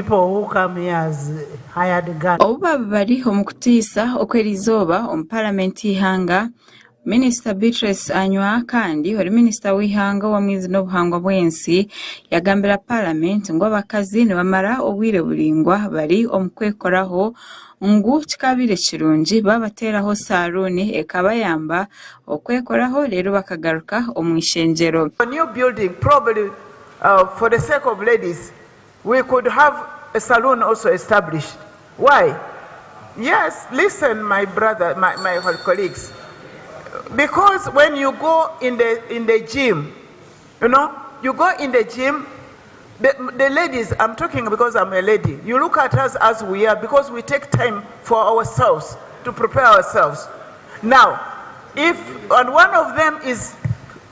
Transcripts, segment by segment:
People who come here as hired guns. Obu baaba bari omu kutiisa okw'eriizooba omu Paramenti y'eihanga, Minisita Beatrice Anywar kandi ori minisita w'eihanga ow'amaizi n'obuhangwa bw'ensi yagambira Paramenti ngu abakazi nibamara obwire buraingwa bari omu kwekoraho ngu kikabaire kirungi baabateeraho saruuni ekabayamba okwekoraho reero bakagaruka omu ishengyero. New building probably for the sake of ladies we could have a saloon also established why yes listen my brother my, my colleagues because when you go in the in the gym you know you go in the gym the, the ladies i'm talking because i'm a lady you look at us as we are because we take time for ourselves to prepare ourselves now if and one of them is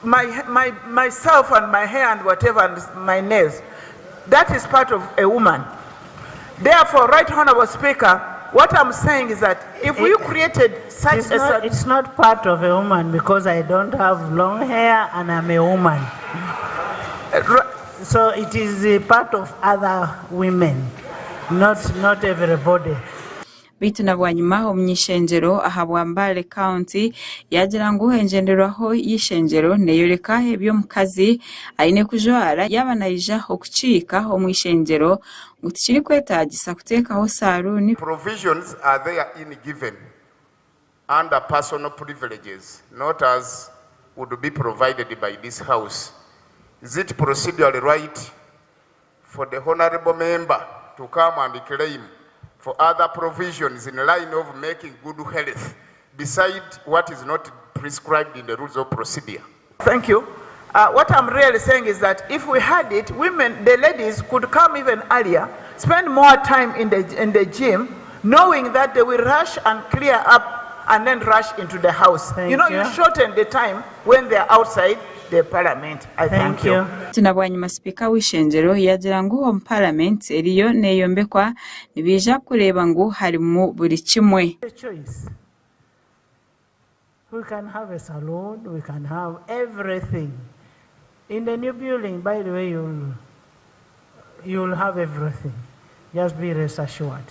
my, my myself and my hair and whatever and my nails that is part of a woman therefore right honorable speaker what i'm saying is that if we created such It's a not, it's not part of a woman because I don't have long hair and I'm a woman. So it is a part of other women, not everybody. Beitu na bwanyima omuny'ishengyero ahabwa Mbale County yaagira ngu engyenderwaho y'eishengyero neeyoreka ebi omukazi aine kujwara yaaba naija okukiika omu ishengyero ngu tikirikwetaagisa kuteekaho saruuni. Provisions are therein given under personal privileges, not as would be provided by this House. Is it procedurally right for the honorable member to come and claim for other provisions in line of making good health beside what is not prescribed in the rules of procedure? Thank you. What I'm really saying is that if we had it, women, the ladies could come even earlier, spend more time in the gym, knowing that they will rush and clear up and then rush into the house. Thank You you. shorten the time when they are outside the parliament. I thank Thank you. you. Na bwanyima sipiika w'eishengyero yaagira ngu omu paramenti eriyo neeyombekwa nibaija kureeba ngu harimu buri kimwe. A choice. We can have a salon, we can have everything. In the new building, by the way, you'll have everything. Just be rest assured.